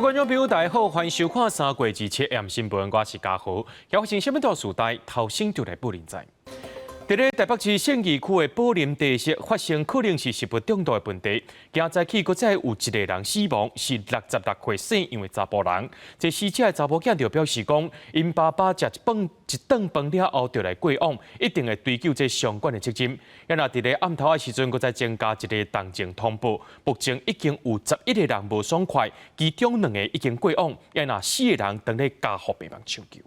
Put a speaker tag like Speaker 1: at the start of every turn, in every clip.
Speaker 1: 各位觀眾朋友，大家好，歡迎收看三月27暗新聞，我是嘉豪。發生啥物大事代，頭先就來報您知。佇咧台北市信義區的寶林茶室發生可能是食物中毒的問題，今早起閣再有一個人死亡，是66歲姓楊的查埔人。這死者的查某囝就表示講，𪜶爸爸食一飯一頓飯了後就來過往，一定會追究這相關的責任。啊若佇咧暗頭的時陣，閣再增加一个動靜通報，目前已經有11個人無爽快，其中兩个已經過往，啊若四个人當咧加護病房搶救。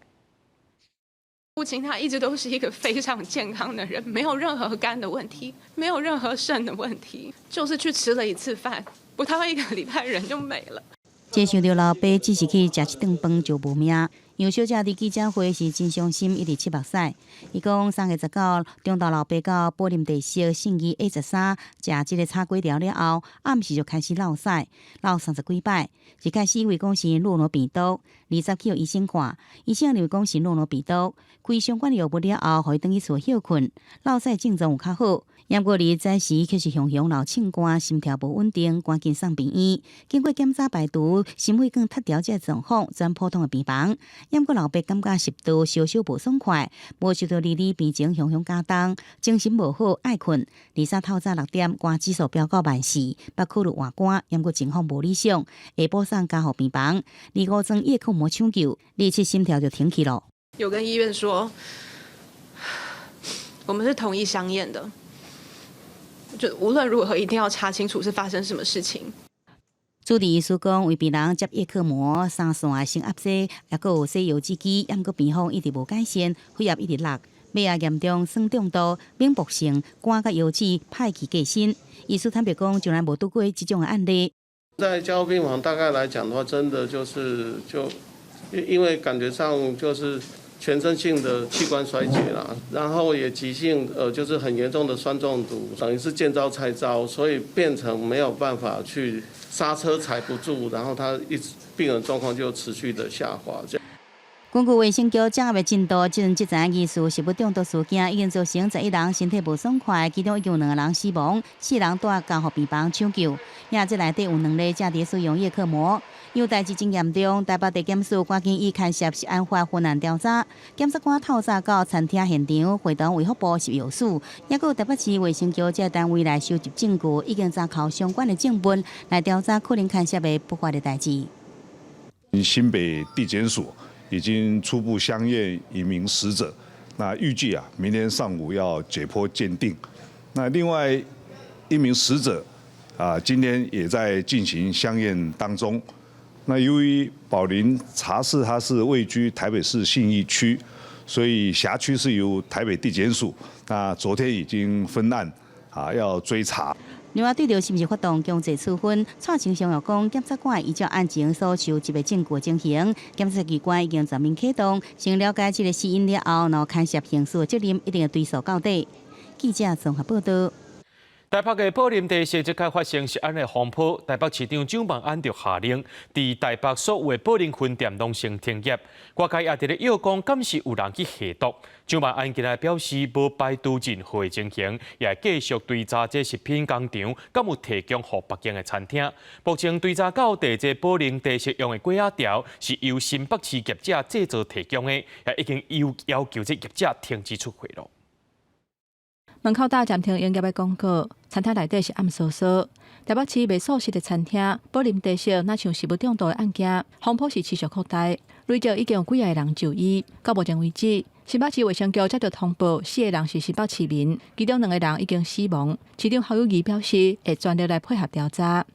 Speaker 2: 父親他一直都是一個非常健康的人，沒有任何肝的問題，沒有任何腎的問題，就是去吃了一次飯，不到一個禮拜人就沒了。
Speaker 3: 這想著老爸只是去食一頓飯就無命。楊小姐佇記者會時真傷心，一直拭目屎。伊講3月19，中晝老爸到寶林茶室信義 A13食這个炒粿條了後，暗時就開始落屎，落三十幾擺。一開始以為講是諾如病毒，20去予醫生看，醫生認為講是諾如病毒，開相關藥物了後，予伊轉去厝歇睏，落屎症狀有較好。毋過二早時卻是雄雄鬧凊肝，心跳無穩定，趕緊送病院。經過檢查排除心血管脫調這個狀況，轉普通的病房。毋過老爸感覺食道燒燒無爽快，無想到二二病情雄雄加重，精神無好，愛睏。23透早6點，肝指數飆到萬4，欲考慮換肝，毋過情況無理想，下晡送加護病房。25裝葉克膜搶救，27心跳就停去了。
Speaker 2: 有跟醫院說，我們是同意相驗的。就無論如何一定要查清楚是發生什麼事情。
Speaker 3: 主治醫師講，為病人接葉克膜、三線的升壓劑，抑閣有洗腰子機，毋過病況一直無改善，血壓一直落，尾仔嚴重酸中毒、猛爆性肝佮腰子歹去過身。醫師坦白講，從來無拄過這種的案例。
Speaker 4: 在加護病房大概來講的話，真的就是就因為感覺上就是全身性的器官衰竭啦，然後也急性就是很嚴重的酸中毒，等於是見招拆招，所以變成沒有辦法去剎車踩不住，然後他一直病人狀況就持續的下滑。這樣。
Speaker 3: 根據衛生局掌握的進度，這陣這知疑似食物中毒事件已經造成11人身體無爽快，其中已經有兩個人死亡，四人蹛加護病房搶救。也這內底有兩个正佇使用葉克膜，因代誌真嚴重，台北地檢署趕緊以牽涉食安法分案調查。檢察官透早到餐廳現場，會同衛福部食藥署，抑閣有台北市衛生局這個單位來收集證據，已經查扣相關的證物來調查可能牽涉的不法的代誌。
Speaker 5: 新北地檢署已經初步相驗一名死者，那預計啊，明天上午要解剖鑑定。那另外一名死者啊，今天也在進行相驗當中。那由於寶林茶室它是位居台北市信義區，所以轄區是由台北地檢署。那昨天已經分案啊，要追查。
Speaker 3: 另外，對著是毋是發動強制處分，蔡清祥又講，檢察官依照案情所收集的證據情形，檢察機關已經全面啟動，先了解這个死因了後，然後牽涉刑事責任，一定會追訴到底。記者綜合報道。
Speaker 1: 台北的寶林茶室這擺發生食安的風波，台北市長蔣萬安就下令，佇台北所有的寶林分店攏先停業。外界也佇咧臆講，敢是有人去下毒。蔣萬安今日表示，無排除任何的情形，也會繼續追查這食品工廠敢有提供予別間的餐廳。目前追查到佇這寶林茶室用的粿仔條是由新北市業者製造提供的，也已經有要求這業者停止出貨囉。
Speaker 6: 門口貼暫停營業的廣告，餐廳內底是暗嗖嗖。台北市賣素食的餐廳寶林茶室，若像食物中毒的案件，風波是持續擴大，累計已經有幾个人就醫。到目前為止，新北市衛生局接到通報，四個人是新北市民，其中兩個人已經死亡。市長侯友宜表示，會全力來配合調查。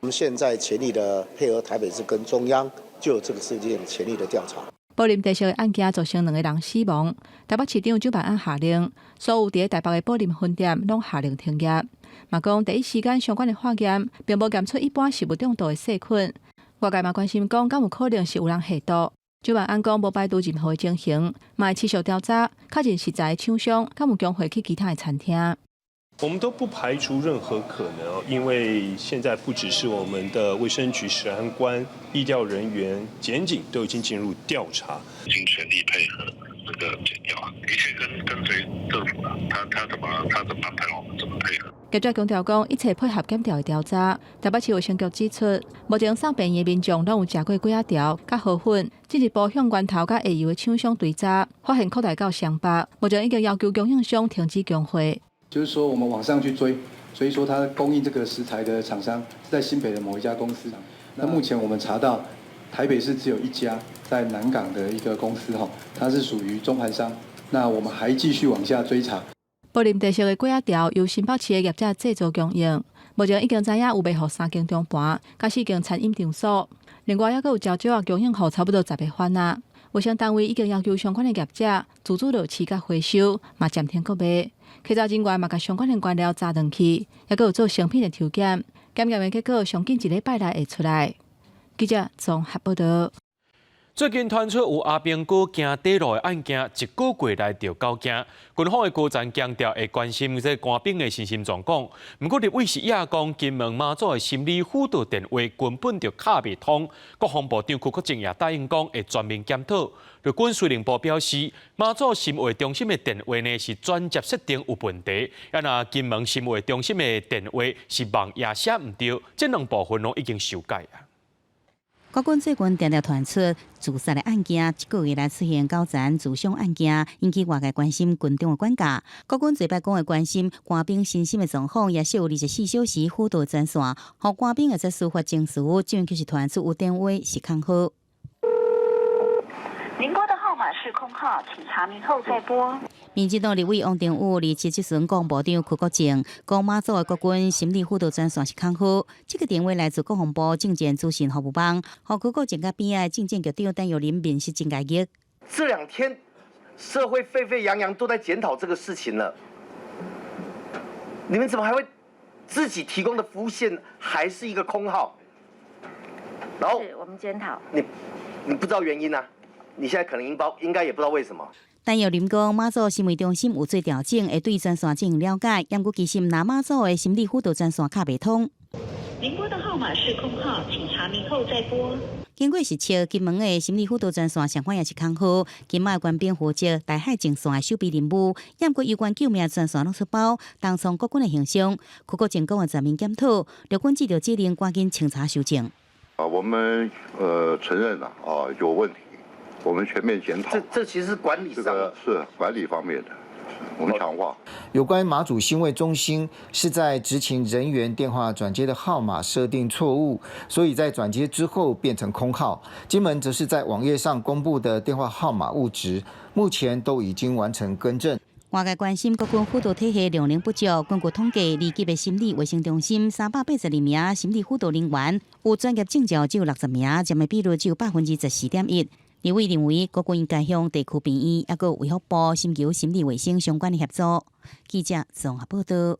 Speaker 7: 我們現在全力的配合台北市跟中央，就這個事件全力的調查。
Speaker 6: 寶林茶室的案件造成兩個人死亡，台北市長蔣萬安下令，所有佇台北的寶林分店攏下令停業。嘛講第一時間相關的化驗，並無驗出一般食物中毒的細菌。外界嘛關心講，敢有可能是有人下毒？蔣萬安講無排除任何的情形，嘛會持續調查，確認食材廠商敢有供貨去其他的餐廳。
Speaker 8: 我們都不排除任何可能，因為現在不只是我們的衛生局食安官、疫調人員、檢警都已經進入調查，
Speaker 9: 已經全力配合這個檢調，一切跟隨政府啦，他怎麼安排，我們怎麼配合。
Speaker 6: 業者強調講，一切配合檢調的調查。台北市衛生局指出，目前送病院的民眾攏有食過粿仔條、佮河粉，進一步向源頭佮下游的廠商追查，發現擴大到雙北。目前已經要求供應商停止供貨。
Speaker 10: 就是說，我們往上去追，所以說，他供應這個食材的廠商是在新北的某一家公司。那目前我們查到，台北市只有一家在南港的一個公司，哈，它是屬於中盤商。那我們還繼續往下追查。
Speaker 6: 柏林特色的粿仔條由新北市的業者製造供應，目前已經知影有賣予三間中盤，佮四間餐飲場所。另外，猶閣有蕉蕉仔供應予差不多10個販仔。衛生單位已經要求相關的業者自主落市佮回收，嘛暫停閣賣。稽查人員嘛共相關的原料查轉去，猶閣有做成品的抽檢，檢驗的結果上緊一禮拜內會出來。記者綜合報道。
Speaker 1: 最近傳出有阿兵哥行短路的案件，一個月來就九件。軍方的高層強調會關心這官兵的身心狀況。毋過立委是也講，金門馬祖的心理輔導電話根本就敲袂通。國防部長邱國正也答應講會全面檢討。陸軍司令部表示，馬祖心衛中心的電話呢是轉接設定有問題，啊若金門心衛中心的電話是網頁寫毋著，這兩部分攏已經修改啊。
Speaker 3: 國軍最近定定傳出自殺的案件，這個月來出現九層自傷案件，引起外界關心軍中的管教。國軍這擺講會關心官兵身心的狀況，也設有24小時輔導專線，予官兵會使抒發情緒，這樣就是傳出有電話是空號。
Speaker 11: 您撥的號碼是空號，請查明後再撥。
Speaker 3: 民進黨立委王定宇27質詢國防部長邱國正，講馬祖的國軍心理輔導專線是空號，這個電話來自國防部政戰資訊服務網，予邱國正佮邊仔的政戰局長陳玉林面色真壓抑。
Speaker 12: 這兩天社會沸沸揚揚都在檢討這個事情了，你們怎麼還會自己提供的服務線還是一個空號？然後
Speaker 11: 是我們檢討。
Speaker 12: 你不知道原因啊？你現在可能應該也不知道為什麼。
Speaker 3: 陳玉林講，馬祖心衛中心有做調整，會對專線進行了解。毋過其實南馬祖的心理輔導專線敲袂通。
Speaker 11: 您撥的號碼是空號，請查明後再撥。
Speaker 3: 經過實測，金門的心理輔導專線相款也是空號。金馬的官兵負責台海前線的守備任務，毋過有關救命專線攏出包，重創國軍的形象。邱國正講會全面檢討，陸軍接著指令趕緊清查修正。
Speaker 9: 啊，我們承認了啊，有問題。我們全面檢討。
Speaker 12: 這其實是管理上，
Speaker 9: 這個是管理方面的，我們強化。
Speaker 13: 有關馬祖心衛中心是在執勤人員電話轉接的號碼設定錯誤，所以在轉接之後變成空號。金門則是在網頁上公布的電話號碼誤植，目前都已經完成更正。
Speaker 3: 外界關心國軍輔導體系量能不足，根據統計，二級的心理衛生中心382名心理輔導人員，有專業證照只有60名，佔的比率只有14.1%。立委認為，國軍應該向地區病院，抑閣衛福部尋求心理衛生相關的協助。記者綜合報道。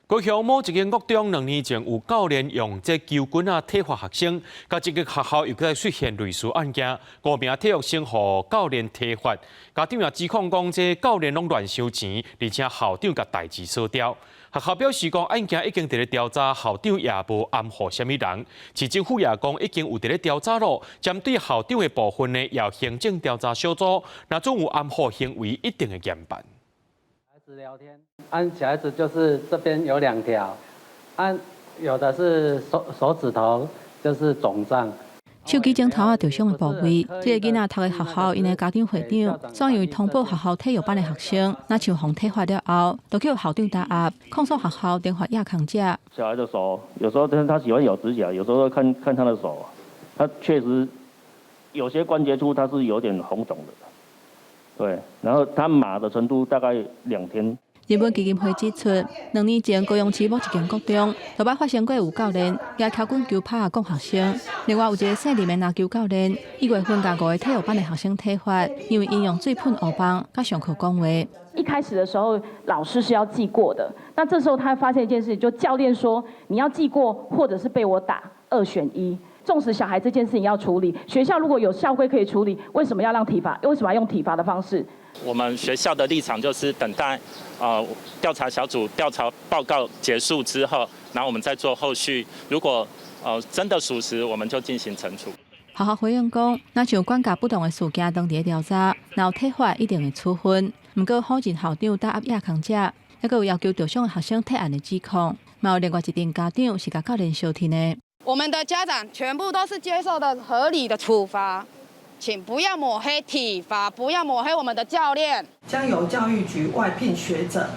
Speaker 1: 高雄某一間國中2年前有教練用這球棍仔體罰學生，佮這個學校又閣出現類似案件，五名體育生予教練體罰，家長也指控講這教練攏亂收錢，而且校長共代誌鎖掉。學校表示講案件已經佇咧調查，校長也無暗予啥物人。市政府也講已經有佇咧調查咯，針對校長的部分呢，由行政調查小組，若總有暗予行為，一定會嚴辦。
Speaker 14: 孩子聊天，按小孩子就是這邊有兩條，按有的是手指頭就是腫脹。
Speaker 6: 手機鏡頭仔著傷的部位，這个囡仔讀的學校，𪜶的家長會長，煞因為通報學校體育班的學生，若像予體罰了後，就去予校長打壓，控訴學校懲罰抑空者。
Speaker 15: 小孩的手，有時候他喜歡咬指甲，有時候看看他的手，他確實有些關節處他是有點紅腫的，對，然後他麻的程度大概2天。
Speaker 6: 人本基金會指出，2年前高雄市某一間國中，頭擺發生過有教練舉蹺棍球拍講學生，另外有一個姓林的籃球教練，1月份共五個體育班的學生體罰，因為𪜶用水噴烏枋，佮上課講話。
Speaker 16: 一開始的時候，老師是要記過的。那這時候他發現一件事，就教練說你要記過，或者是被我打，二選一。縱使小孩這件事情要處理，學校如果有校規可以處理，為什麼要讓體罰？為什麼要用體罰的方式？
Speaker 17: 我們學校的立場就是等待，調查小組調查報告結束之後，然後我們再做後續。如果真的屬實，我們就進行懲處。
Speaker 6: 學校回應講，若像管教不當的事件當佇咧調查，若有體罰一定會處分。毋過否認校長打壓抑空者，猶閣有要求受傷學生退案的指控，嘛有另外一陣家長是共教練相挺的。
Speaker 18: 我們的家長全部都是接受的合理的處罰，請不要抹黑體罰，不要抹黑我們的教練。
Speaker 19: 將由教育局外聘學者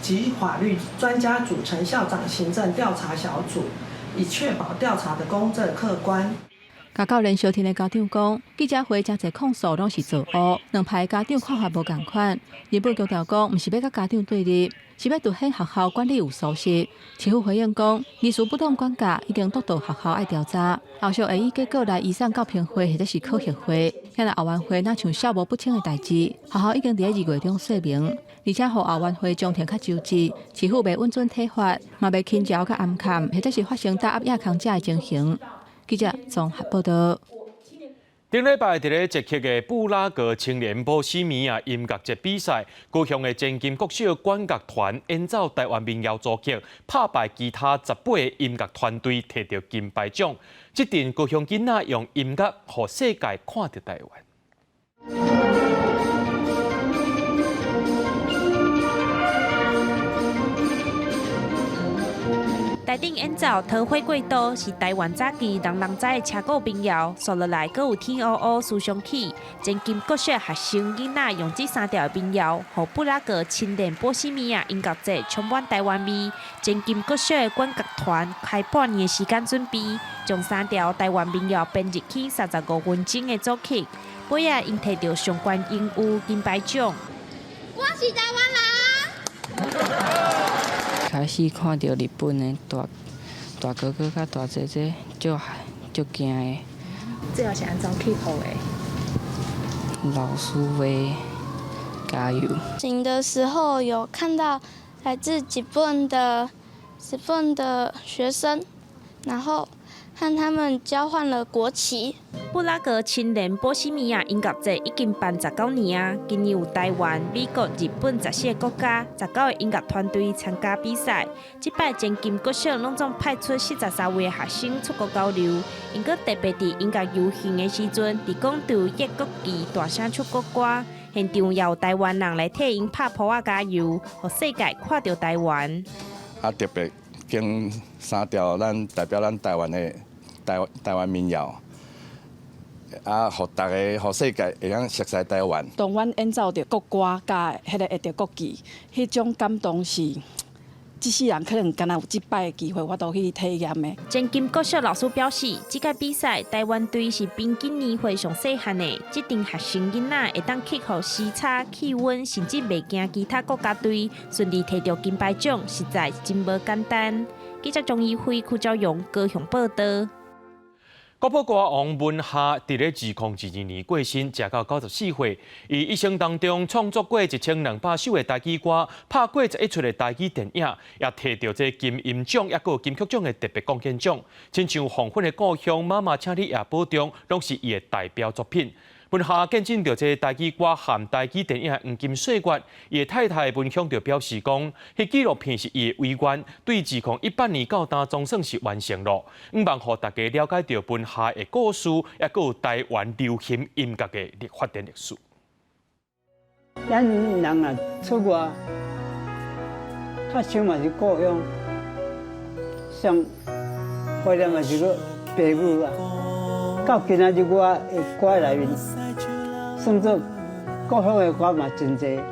Speaker 19: 及法律專家組成校長行政調查小組，以確保調查的公正客觀。
Speaker 6: 共教練相挺的家長講，記者會誠濟控訴攏是造烏，兩派家長看法無仝款。日本強調講，毋是欲佮家長對立，是欲凸顯學校管理有疏失。市府回應講，人事不當管教已經督導學校愛調查，後續會以結果來移送教評會或者是考核會。遐若後援會若像數無不清的代誌，學校已經佇咧2月中說明，而且予後援會將庭較周知，市府袂允准體罰，嘛袂輕饒佮暗崁，或者是發生打壓抑空者的情形。記者綜合報道。
Speaker 1: 頂禮拜佇咧捷克的布拉格青年波西米亞音樂節比賽，高雄的前金國小管樂團演奏台灣民謠組曲，拍敗其他18個音樂團隊，摕著金牌獎。這陣高雄囡仔用音樂，予世界看著台灣。
Speaker 20: 台頂演奏《桃花過渡》是台灣早期人人知的車鼓民謠，紲落來閣有天烏烏思想起，前金國小學生囡仔用這三條民謠，予布拉格青年波西米亞音樂節充滿台灣味。前金國小的管樂團開半年的時間準備，將三條台灣民謠編入去35分鐘的組曲，尾仔𪜶摕著上懸榮譽金牌獎。
Speaker 21: 我是台灣人。
Speaker 22: 開始看著日本的大大哥哥佮大姐姐，足足驚的。
Speaker 23: 這是按怎去學的？
Speaker 22: 老師話加油。
Speaker 24: 行的時候有看到來自日本的學生，然後和他們交換了國旗。
Speaker 20: 布拉格青年波西米亞音樂節已經辦19年啊，今年有台灣、美國、日本14個國家19個音樂團隊參加比賽。這擺前金國小攏總派出43位的學生出國交流，𪜶閣特別佇音樂遊行的時陣，佇廣場揢國旗大聲唱國歌，現場也有台灣人來替𪜶拍噗仔加油，予世界看著台灣。
Speaker 25: 啊，特別揀三條咱代表咱台灣的台灣民謠。啊，予大家，予世界會當熟悉台灣。
Speaker 26: 當阮演奏著國歌，佮彼個揢著國旗，彼種感動是，這世人可能敢若有這擺的機會，我都去體驗的。
Speaker 20: 前金國小老師表示，這屆比賽台灣隊是平均年歲上細漢的，這陣學生囡仔會當克服時差、氣溫，甚至袂驚其他國家隊，順利摕著金牌獎，實在真無簡單。記者張怡輝、柯昭榮高雄報道。
Speaker 1: 國寶歌王文夏佇咧2022年過身，食到94歲。伊一生當中創作過1200首的台語歌，拍過11齣的台語電影，也摕著這金音獎，抑閣有金曲獎的特別貢獻獎。親像黃昏的故鄉、媽媽請你也保重，攏是伊的代表作品。文夏見證著這台語歌和台語電影的黃金歲月，伊的太太文香就表示講，彼紀錄片是伊的遺願，對2018年到今總算是完成咯。向望予大家了解著文夏的故事，抑閣有台灣流行音樂的發展歷史。
Speaker 27: 咱人啊出外，較想嘛是故鄉，上懷念嘛是閣爸母啊。到今仔日我的歌內面，算做故鄉的歌嘛真濟。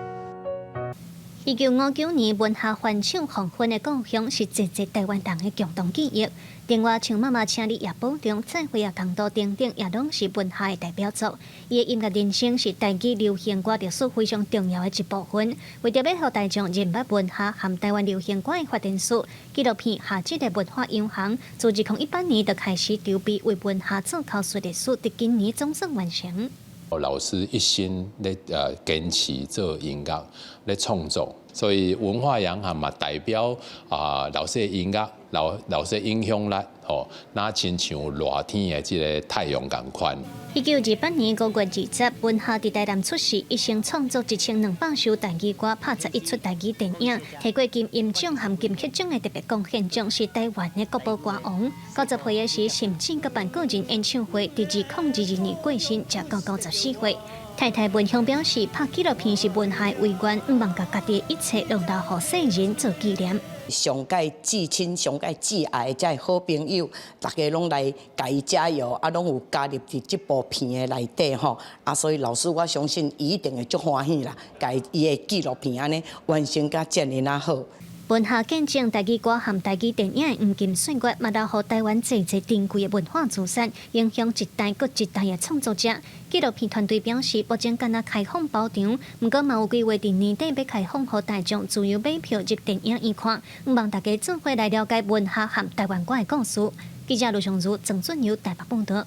Speaker 28: 1959年，文夏翻唱《黃昏的故鄉》是濟濟台灣人的共同記憶。另外，像媽媽請你也保重、再會啊、共渡等等，也攏是文夏的代表作。伊的音樂人生是台語流行歌歷史非常重要的一部分。為著欲予大眾認捌文夏和台灣流行歌的發展史，紀錄片《夏這个文化洋行》自2018年就開始籌備為文夏做口述歷史，佇今年總算完成。
Speaker 29: 老師一心咧堅持做音樂咧創作，所以文化洋行嘛代表啊老師的音樂，留留些影響力，吼，若親像熱天的這个太陽仝款。
Speaker 28: 1928年5月20，文夏佇台南出世，一生創作1200首台語歌，拍11齣台語電影，提過金音獎和金曲獎的特別貢獻獎，是台灣的國寶歌王。90歲的時，甚至閣辦個人演唱會，佇2022年過身，才到94歲。太太文香表示，拍紀錄片是文夏的遺願，向望共家己的一切攏留予世人做紀念。
Speaker 2: 上蓋至親、上蓋至愛的這好朋友，大家攏來共伊加油，啊，攏有加入佇這部片的內底吼，啊，所以老師我相信伊一定會足歡喜啦，共伊的紀錄片按呢完成甲遮爾仔好。
Speaker 28: 文夏見證台語歌和台語電影的黃金歲月，嘛留予台灣濟濟珍貴的文化資產，影響一代閣一代的創作者。紀錄片團隊表示，目前敢若開放包場，毋過嘛有規劃佇年底欲開放予大眾自由買票入電影院看，向望大家做伙來了解文夏和台灣歌的故事。記者盧尚如、鄭俊友台北報導。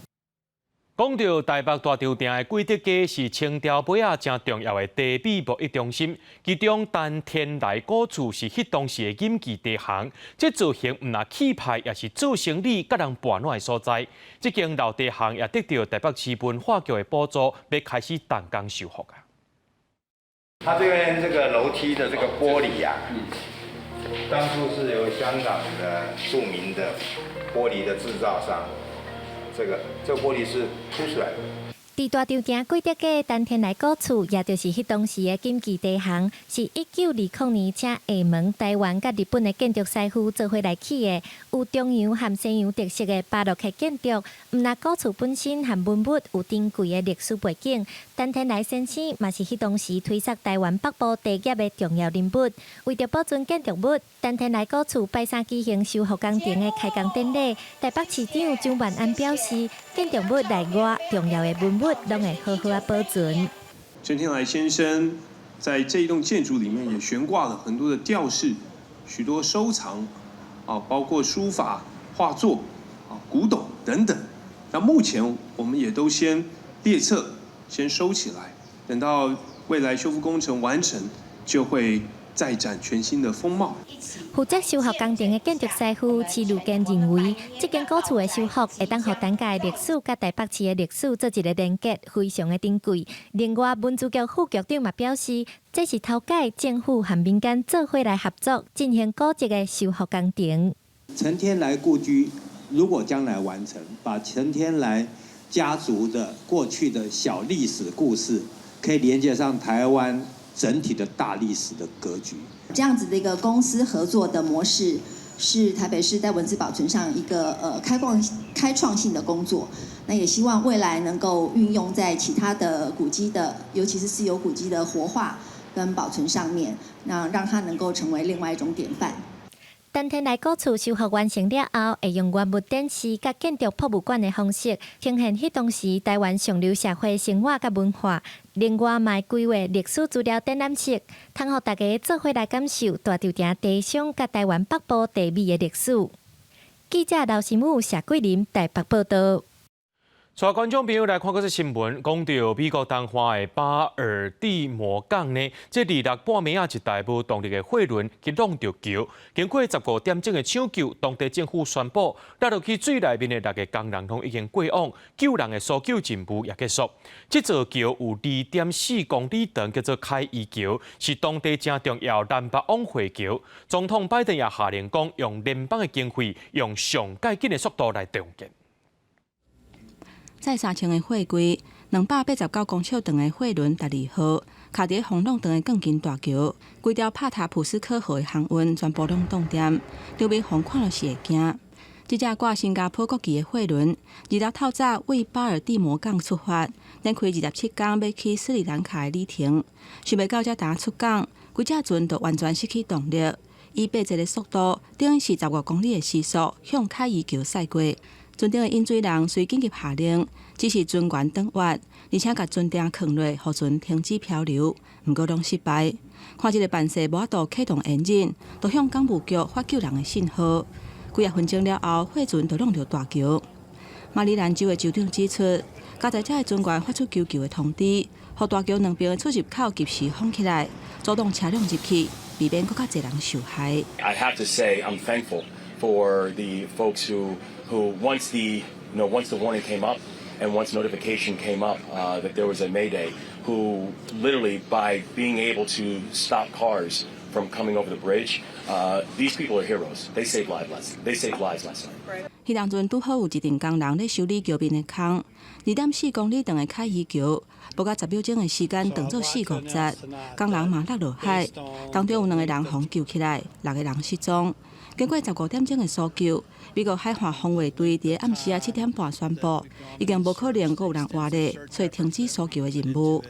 Speaker 1: 講到台北大稻埕的貴德街是清朝尾仔誠重要的茶米貿易中心，其中陳天來古厝是彼當時的錦記茶行，這造型毋但氣派，也是做生理佮人盤撋的所在。這間老茶行也得著台北市文化局的補助，欲開始動工修復啊。
Speaker 4: 它這邊這個樓梯的這個玻璃呀，當初是由香港的著名的玻璃的製造商。這個玻璃是凸出來的。
Speaker 5: 佇大稻埕貴德街陳天來古厝，也就是彼當時的錦記茶行，是1920年請廈門、台灣佮日本的建築師傅做伙來起的，有中洋和西洋特色的巴洛克建築。毋但古厝本身和文物有珍貴的歷史背景，陳天來先生嘛是彼當時推捒台灣北部茶業的重要人物。為著保存建築物，陳天來古厝拜三舉行修復工程的開工典禮。台北市長蔣萬安表示，建築物內外重要的文物攏會好好仔保存。
Speaker 7: 陳天來先生在這一棟建築裡面也懸掛了很多的吊飾，許多收藏，啊，包括書法、畫作、啊、古董等等。那目前我們也都先列冊，先收起來，等到未來修復工程完成，就會再展全新的風貌。
Speaker 5: 負責修復工程的建築師傅徐如堅認為，這間古厝的修復會當予陳家的歷史佮台北市的歷史做一个連結，非常的珍貴。另外，文資局副局長嘛表示，這是頭擺政府和民間做伙來合作進行古蹟的修復工程。
Speaker 8: 陳天來故居如果將來完成，把陳天來家族的過去的小歷史故事，可以連接上台灣整體的大歷史的格局。
Speaker 9: 這樣子的一個公私合作的模式，是台北市在文資保存上一個開創性的工作。那也希望未來能夠運用在其他的古蹟的，尤其是私有古蹟的活化跟保存上面，那讓它能夠成為另外一種典範。
Speaker 5: 陳天來古厝修復完成了後，會用原物展示佮建築博物館的方式，呈現彼當時台灣上流社會生活佮文化。另外，嘛會規劃歷史資料展覽室，通予大家做伙來感受大稻埕茶商佮台灣北部茶米的歷史。記者劉新武、謝桂林台北報導。
Speaker 1: 帶觀眾朋友來看閣一則新聞，講著美國東岸的巴爾的摩港呢，這26半暝仔一台無動力的貨輪去挵著橋，經過15點鐘的搶救，當地政府宣布，落入去水內面的六個工人攏已經過往，救人的搜救任務也結束。這座橋有2.4公里長，叫做凱伊橋，是當地誠重要南北往回橋。總統拜登也下令講，用聯邦的經費，用上蓋緊的速度來重建。
Speaker 6: 載3000個貨櫃，289公尺長的貨輪12號，卡佇風浪長的鋼筋大橋，規條帕塔普斯科河的航運全部攏凍定，場面予人看著是會驚。這隻掛新加坡國旗的貨輪，26透早對巴爾的摩港出發，展開27工欲去斯里蘭卡的旅程，想袂到才剛出港，規隻船就完全失去動力，以八節的速度，等於是15公里的時速，向凱伊橋駛過。船頂的引水人隨緊急下令，指示船員轉彎，而且共船釘囥落，予船停止漂流。毋過攏失敗。看這个辦勢無法度啟動引擎，就向港務局發救人的信號。幾仔分鐘了後，貨船就挵著大橋。馬里蘭州的州長指出，加載者的船員發出求救的通知，予大橋兩邊的出入口及時封起來，阻擋車輛入去，避免閣較濟人受害。
Speaker 10: I have to say I'm thankful
Speaker 3: For the folks who once the warning came up and once notification came up that there was a mayday, who literally by being able to stop cars from coming over the bridge, these people are heroes. They saved lives last night.
Speaker 6: 彼當陣拄好有一陣工人咧修理橋面的空，2.4公里長的凱伊橋，無夠10秒鐘的時間斷做四五節，工人嘛落落海，當中有兩個人予救起來，六個人失蹤。經過15點鐘的搜救，美國海岸防衛隊佇暗時仔7點半宣布，已經無可能閣有人活咧，所以停止搜救的任務。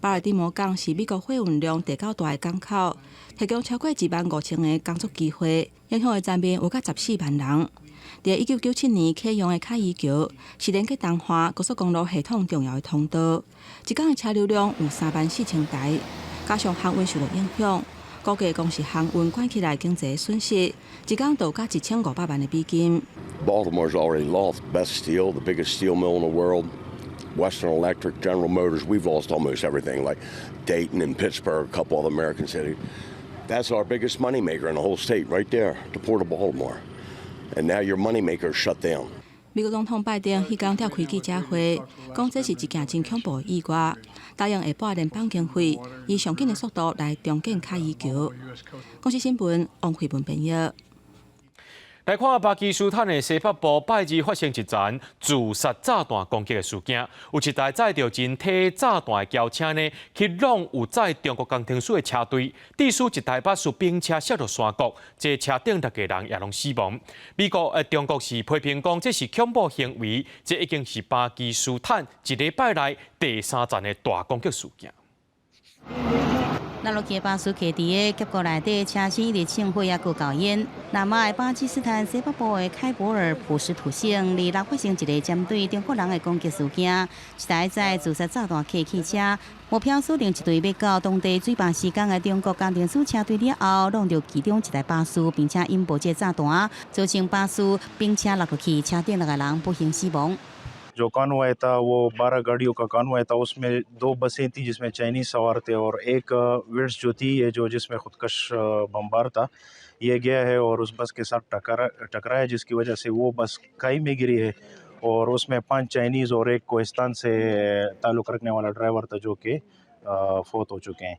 Speaker 6: 巴爾的摩港是美國貨運量第九大的港口，提供超過1萬5千個工作機會，影響的層面有甲14萬人。佇1997年啟用的凱伊橋，是連接東岸高速公路系統重要的通道，一工的車流量有3萬4千台，加上航運受到影響，估計光是航運關起來經濟損失，一工就甲1500萬的美金。
Speaker 10: Baltimore's already lost Best Steel, the biggest steel mill in the world. Western Electric, General Motors, we've lost almost everything, like Dayton and Pittsburgh, a couple of American cities. That's our biggest moneymaker in the whole state, right there, the Port of Baltimore. And now your moneymaker shut down.
Speaker 6: 美國總統拜登彼工召開記者會，講這是一件真恐怖的意外，答應會撥聯邦經費，以上緊的速度來重建凱伊橋。公視新聞王慧文編譯。
Speaker 1: 來看巴基斯坦的西北部，拜二發生一場自殺炸彈攻擊的事件，有一台載著人體炸彈的轎車呢，去挵有載中國工程師的車隊，致使一台巴士兵車摔落山谷，這車頂六個人也攏死亡。美國中國是批評講這是恐怖行為，這已經是巴基斯坦一禮拜內第三場的大攻擊事件。
Speaker 11: 那落去巴士客佇個峽谷內底，車身一直衝火猶閣冒煙。南亞的巴基斯坦西北部的開伯爾普什圖省，二六發生一个針對中國人的攻擊事件。一台載自殺炸彈客汽車，目標鎖定一隊欲到當地水壩施工的中國工程師車隊了後，挵著其中一台巴士，並且引爆這炸彈，造成巴士並車落去，車頂六個人不幸死亡。
Speaker 12: जो कॉन्वॉय था वो 12 गाड़ियों का कॉन्वॉय था। उसमें दो बसें थी जिसमें चाइनीज सवार थे और एक विट्ज़ जो थी, ये जो जिसमें खुदकश बमबार था, ये गया है और उस बस के साथ टकराया, जिसकी वजह से वो बस खाई में गिरी है और उसमें पांच चाइनीज़ और एक कोहिस्तान से ताल्लुक़ रखने वाला ड्राइवर था, जो कि फौत हो चुके हैं。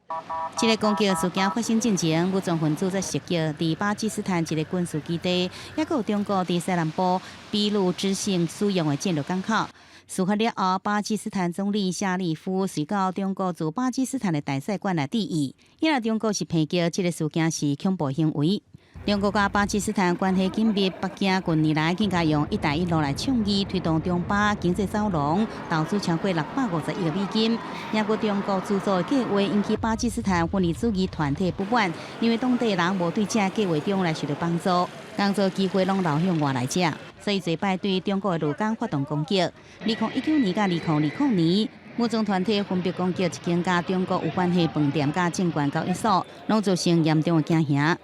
Speaker 11: 這个攻擊事件發生進前，武裝分子在襲擊佇巴基斯坦一个軍事基地，猶閣有中國佇西南部俾路支省使用的戰略港口。事發了後，巴基斯坦總理夏立夫隨到中國駐巴基斯坦的大使館來致意。因為中國是抨擊這个事件是恐怖行為。中國佮巴基斯坦關係緊密，北京近年來更加用“一帶一路”來倡議推動中巴經濟走廊，投資超過650億美金。也閣中國資助的計劃引起巴基斯坦分離主義團體不滿，認為當地人無對這計劃中來受到幫助，工作機會攏流向外來者，所以濟擺對中國的勞工發動攻擊。2019年佮2020年，武裝團體分別攻擊一間佮中國有關係飯店佮證券交易所，攏造成嚴重的驚嚇。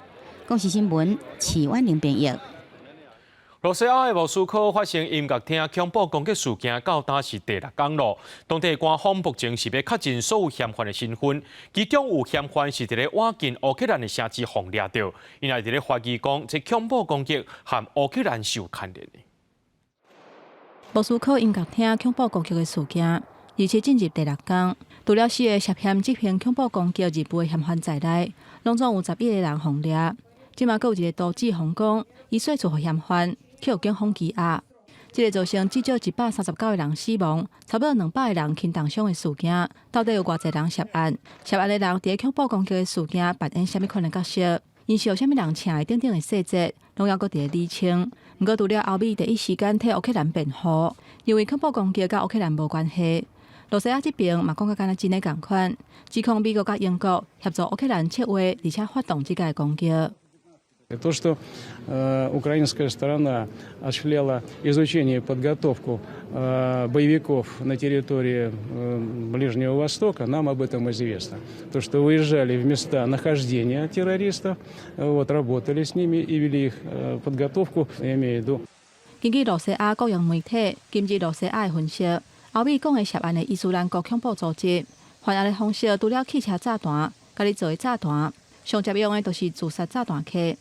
Speaker 11: 公視新聞，徐婉玲編譯。
Speaker 1: 羅西亞的莫斯科發生音樂廳恐怖攻擊事件，到今是第六工囉。當地官方目前是欲確認所有嫌犯的身份，其中有嫌犯是佇咧倚近烏克蘭的城市予掠著，𪜶也佇咧懷疑講，這恐怖攻擊和烏克蘭是有牽連的。
Speaker 6: 莫斯科音樂廳恐怖攻擊的事件，而且進入第六工，除了四个涉嫌執行恐怖攻擊任務的嫌犯在內，攏總有11個人予掠。這馬閣有一個阻止皇宮，伊說出予嫌犯去予警方羈押。這个造成至少139個人死亡，差不多200個人輕重傷的事件，到底有偌濟人涉案？涉案的人佇恐怖攻擊的事件扮演啥物款的角色？𪜶是予啥物人請的等等的細節，攏猶閣佇咧釐清。毋過，除了歐美第一時間替烏克蘭辯護，認為恐怖攻擊佮烏克蘭無關係。羅西亞這邊嘛講甲敢若真的仝款，指控美國佮英國協助烏克蘭策劃，而且發動這个攻擊。
Speaker 13: То, что украинская сторона осуществляла изучение и подготовку боевиков на территории Ближнего Востока, нам об этом известно. То, что выезжали в места нахождения террористов, вот, работали с ними и вели их подготовку, я имею в виду.
Speaker 6: 根據羅西亞國營媒體今日羅西亞的分析，歐美講的涉案的伊斯蘭國恐怖組織，犯案的方式除了汽車炸彈、家己做的炸彈，上常用的就是自殺炸彈客。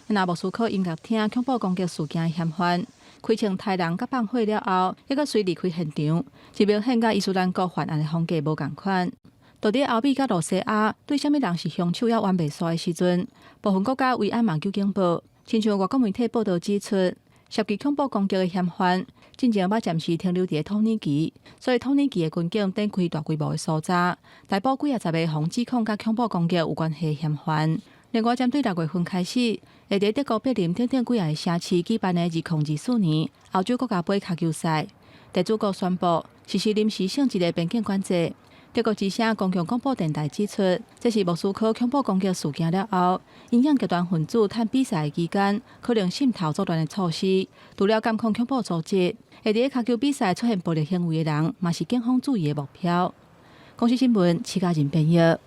Speaker 6: 若莫斯科音樂廳恐怖攻擊事件嫌犯，開槍刣人佮放火了後，猶閣隨離開現場，這明顯佮伊斯蘭國犯案的風格無仝款。到底歐美佮露西亞對啥物人是兇手猶冤未煞的時陣，部分國家維安嘛有警報，親像外國媒體報道指出，涉及恐怖攻擊的嫌犯，進前捌暫時停留佇土耳其，所以土耳其的軍警展開大規模的搜查，逮捕幾仔十个予指控佮恐怖攻擊有關係的嫌犯。另外，針對6月份開始，會佇德國柏林等等幾个城市舉辦的2024年歐洲國家盃跤球賽，地主國宣布實施臨時性質的邊境管制。德國之聲公共廣播電臺指出，這是莫斯科恐怖攻擊事件了後，因應極端分子趁比賽期間可能滲透作亂的措施。除了監控恐怖組織，會佇跤球比賽出現暴力行為的人，嘛是警方注意的目標。公視新聞，徐家仁編譯。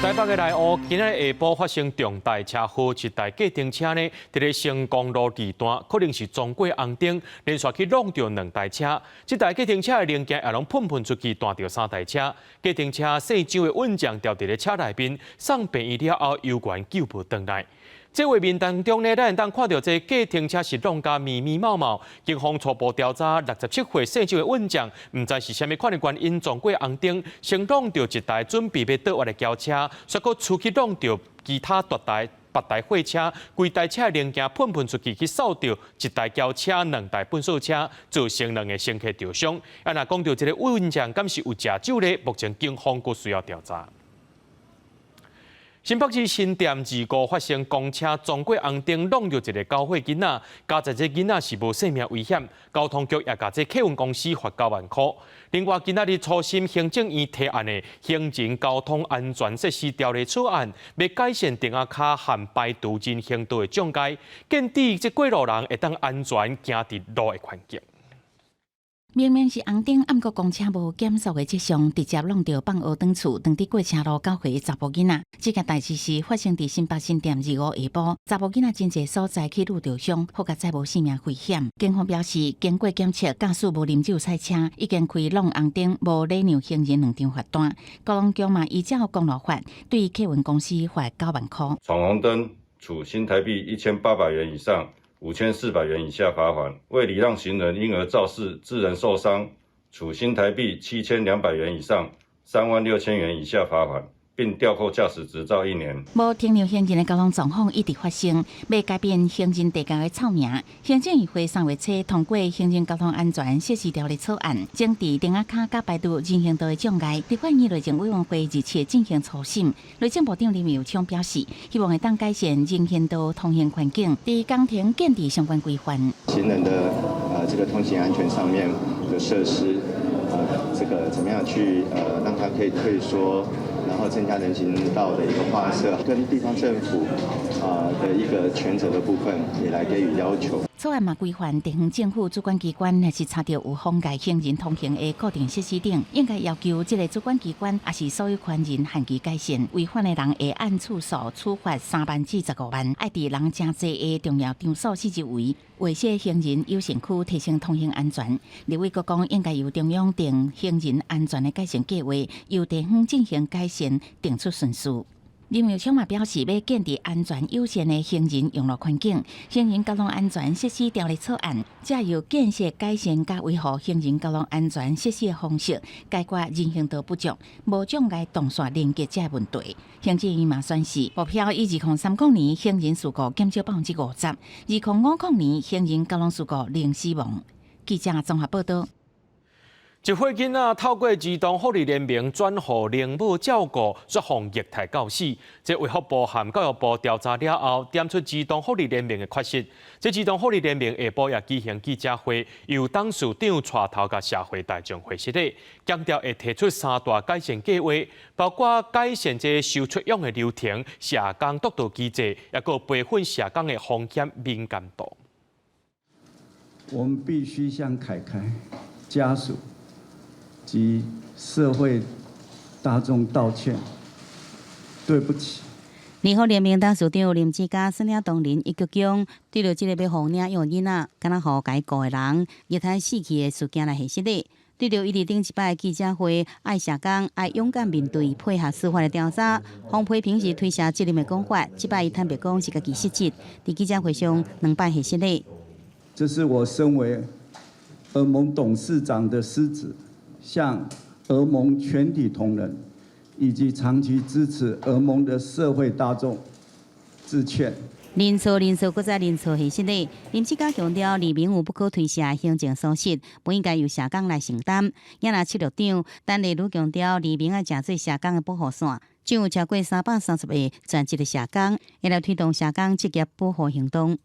Speaker 1: 台北的內湖今仔日下晡發生重大車禍，一台計程車呢，佇咧成功路二段，可能是撞過紅燈，連續去挵著兩台車。這台計程車的零件也攏噴噴出去，彈著三台車。計程車姓張的運將掉佇咧車內面，送病院了後，猶原救無轉來。這畫面當中呢，咱會當看著這計程車是挵甲密密麻麻。警方初步調查，67歲姓張的運將，毋知是啥物款的原因撞過紅燈，先挵著一台準備欲倒彎的轎車，煞閣出去挵著其他大台別台貨車，規台車的零件噴噴出去，去掃著一台轎車、兩台糞掃車，造成兩个乘客著傷。啊，若講著這個運將敢是有食酒咧？目前警方閣需要調查。新北市新店二股發生公車撞過紅燈，挵著一个九歲囡仔，佳哉這囡仔是無性命危險，交通局也共這客運公司罰9萬箍。另外，今仔日初審行政院提案的行人交通安全設施條例草案，欲改善釘仔跤和排除人行道的障礙，建置這過路人會當安全行佇路的環境。
Speaker 11: 明明是紅燈，毋過公車無減速的跡象，直接挵著放學轉厝，當佇過車路9歲的查埔囡仔。這件代誌是發生佇新北新店25下晡，查埔囡仔真濟所在去挵著傷，好佳哉無性命危險。警方表示，經過檢測，駕駛無啉酒賽車，已經開挵紅燈、無禮讓行人兩張罰單。交通局嘛依照公路法，對客運公司罰9萬箍。
Speaker 14: 闖紅燈處新台幣1800元以上5400元以下罰款，未禮讓行人因而肇事致人受傷，處新台幣7200元以上3萬6000元以下罰款，並吊扣駕駛執照一年。
Speaker 11: 無停讓行人的交通狀況一直發生，欲改變行人地窖的臭名。行政院會3月初通過行人交通安全設施條例草案，整治釘仔跤佮排除人行道的障礙。立法院內政委員會日前進行初審，內政部長林右昌表示，希望會當改善人行道通行環境，佇工程建置相關規範。
Speaker 15: 行人的這個通行安全上面的設施，這個怎麼樣去讓它可以退縮？然後增加人行道的一個劃設，跟地方政府的一個權責的部分，也來給予要求。
Speaker 11: 草案嘛規範地方政府主管機關，若是查著有妨礙行人通行的固定設施等，應該要求這个主管機關，抑是所有權人限期改善。違反的人會按次數處罰3萬至15萬。愛佇人誠濟的重要場所四周圍劃設行人優先區，提升通行安全。立委閣講，應該由中央定行人安全的改善計劃，由地方進行改善，定出順序。林右昌嘛表示，欲建立安全友善的行人用路環境，行人交通安全設施條例草案，藉由建設改善佮維護行人交通安全設施的方式，解決人行道不足、無障礙動線連結這個問題。行政院嘛宣示，目標以2030年行人事故減少50%，2050年行人交通事故零死亡。記者綜合報道。
Speaker 1: 一歲囡仔透過兒童福利聯盟轉予靈母照顧，煞予虐待到死。這衛福部和教育部調查了後，點出兒童福利聯盟的缺失。這兒童福利聯盟下晡也舉行記者會，由董事長帶頭共社會大眾解釋，強調會提出三大改善計劃，包括改善這收出養的流程、社工督導機制，抑閣培訓社工的風險敏感度。
Speaker 16: 我們必須向凱凱家屬及社會大眾道歉，對不起。
Speaker 11: 兒福聯盟董事長林志嘉、孫領當林伊閣講，對著這个欲予領養囡仔，敢若予共伊顧的人，虐待死去的事件來解釋咧。對著伊佇頂一擺記者會，愛社工愛勇敢面對，配合司法的調查。方批評是推卸責任的講法，這擺伊坦白講是家己失職。佇記者會上兩擺謝失禮。
Speaker 16: 這是我身為兒盟董事長的失職，向兒盟全體同仁以及長期支持兒盟的社會大眾致歉。
Speaker 11: 認錯認錯，閣再認錯，謝失禮。林志嘉強調，李明有不可推卸行政疏失，不應該由社工來承擔。也若七局長陳麗如強調，李明愛誠做社工的保護傘，將有超過330個全職的社工，會來推動社工職業保護行動。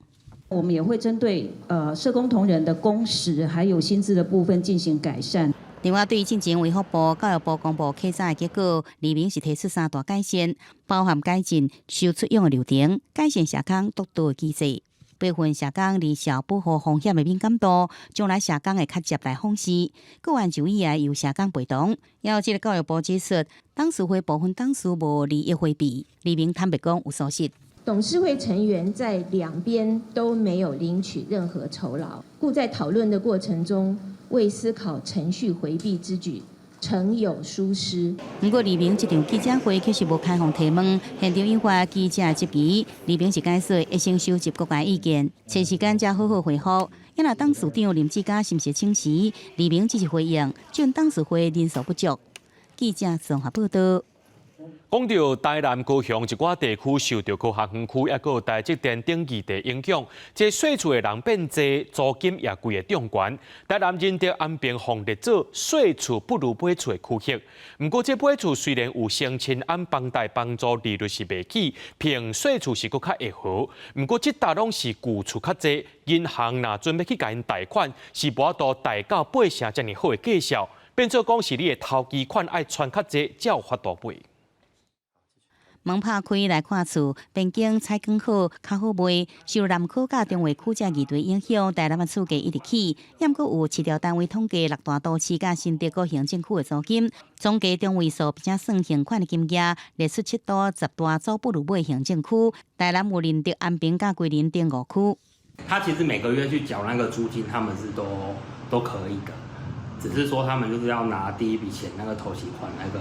Speaker 17: 我們也會針對社工同仁的工時還有薪資的部分進行改善。
Speaker 11: 另外，對於進前衛福部、教育部公布稽查的結果，李明是提出三大改善，包含改進收出養的流程、改善社工督導的機制、培訓社工離校保護風險的敏感度，將來社工會較接來訪視，個案就醫由社工陪同。也有這个教育部指出，董事會部分董事無利益迴避，李明坦白講有疏失。
Speaker 18: 董事會成員在兩邊都沒有領取任何酬勞，故在討論的過程中，未思考程序迴避之舉，誠有疏失。
Speaker 11: 毋過李明這場記者會確實無開放提問，現場引發記者質疑。李明是解說會先收集各界意見，揣時間才好好回覆。也若董事長林志嘉是毋是請辭，李明只是回應，準董事會人數不足。記者綜合報道。
Speaker 1: 講到台南高雄一寡地區受著科學園區，抑閣有台積電等議題影響，這細厝的人變濟，租金也規个漲懸。台南仁德安平予列做細厝不如買厝的區域。毋過這買厝雖然有聲稱按房貸幫助利率是袂起，憑細厝是閣較會好。毋過這搭攏是舊厝較濟，銀行若準欲去共𪜶貸款，是無法度貸到八成遮爾好的價數，變做講是你的頭期款愛揣較濟，才有法度買。
Speaker 11: 門拍開來看厝，邊境採光好，較好賣。受南科佮中和區這議題影響，台南的厝價一直起。猶閣有市調單位統計六大都市佮新竹各行政區的租金，總計中位數，並且算現款的金額，列出七都十大租不如買行政區。台南有仁德、安平佮歸仁等五區。
Speaker 19: 他其實每個月去繳那個租金，他們是都可以的，只是說他們就是要拿第一筆錢那個頭期款，那個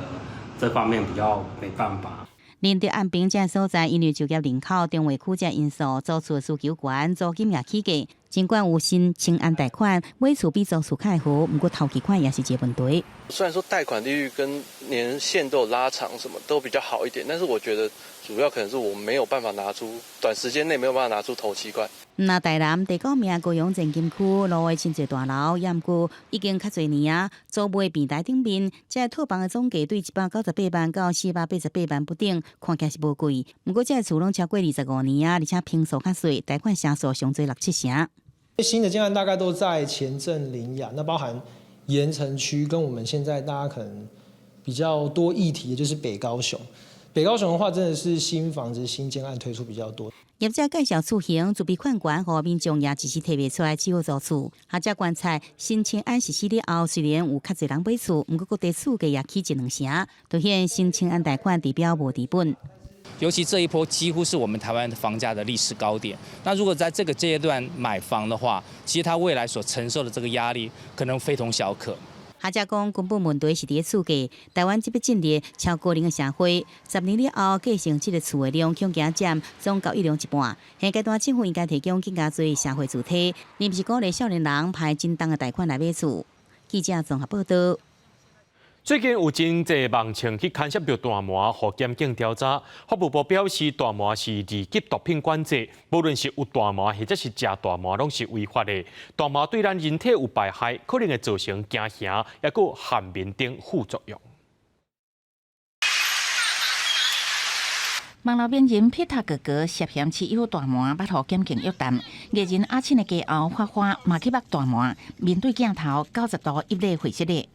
Speaker 19: 這方面比較沒辦法。
Speaker 11: 仁德安平這所在，因為就業人口、中和區這因素，租厝需求懸，租金也起價。儘管有新青安貸款，買厝比租厝較會好，毋過頭期款也是一個問題。
Speaker 21: 雖然說貸款利率跟年限都有拉長，什麼都比較好一點，但是我覺得主要可能是我沒有辦法拿出短時間內沒有辦法拿出頭期款。
Speaker 11: 那台南第九名高雄前金區路的真濟大樓，也毋過已經較濟年啊，租賣平台頂面，這套房的總價對198萬到488萬不等，看起來是無貴。毋過這个厝攏超過25年啊，而且坪數較細，貸款成數上濟六七成。
Speaker 22: 新的建案大概都在前鎮苓雅，那包含鹽埕區跟我們現在大家可能比較多議題的就是北高雄。北高雄的話，真的是新房子、新建案推出比較多。
Speaker 11: 業者介紹厝型，自備款懸，予民眾也一時提袂出來，只好租厝。學者觀察新青安實施了後，雖然有較濟人買厝，毋過各地厝價也起一兩成，凸顯新青安貸款治標無治本。
Speaker 23: 尤其這一波幾乎是我們台灣房價的歷史高點。那如果在這個階段買房的話，其實他未來所承受的這個壓力可能非同小可。
Speaker 11: 學者講，根本問題是佇咧厝價。台灣這欲進入超高齡的社會，10年了後，繼承這个厝的量恐驚佔總交易量一半。現階段政府應該提供更加濟社會住宅，而毋是鼓勵少年人排真重的貸款來買厝。記者綜合報道。
Speaker 1: 最近有真濟網銃去牽涉著大麻，予檢警調查。法務部表示，大麻是二級毒品管制，無論是有大麻或者是食大麻，攏是違法的。大麻對咱人體有敗害，可能會造成驚嚇，抑閣瀚眠等副作用。
Speaker 24: 網路名人皮塔哥哥涉嫌持有大麻，捌予檢警約談。藝人阿信的家後花花嘛去縛大麻，面對鏡頭90度揖禮會失禮。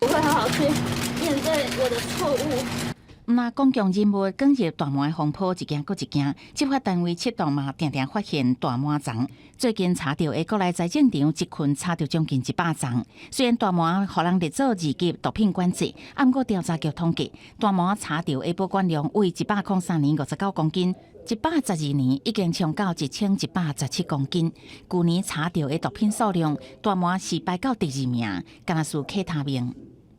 Speaker 25: 我會好好去面對我的錯誤。
Speaker 24: 毋但公眾人物捲入大麻風波一件閣一件，執法單位出動嘛，定定發現大麻叢。最近查著的國內栽種場一群查著將近100叢。雖然大麻予人列做二級毒品管制，毋過調查局統計，大麻查著的保管量為103年59公斤， 112年已經衝到1117公斤。舊年查著的毒品數量，大麻是排到第二名，敢若輸 K 他命。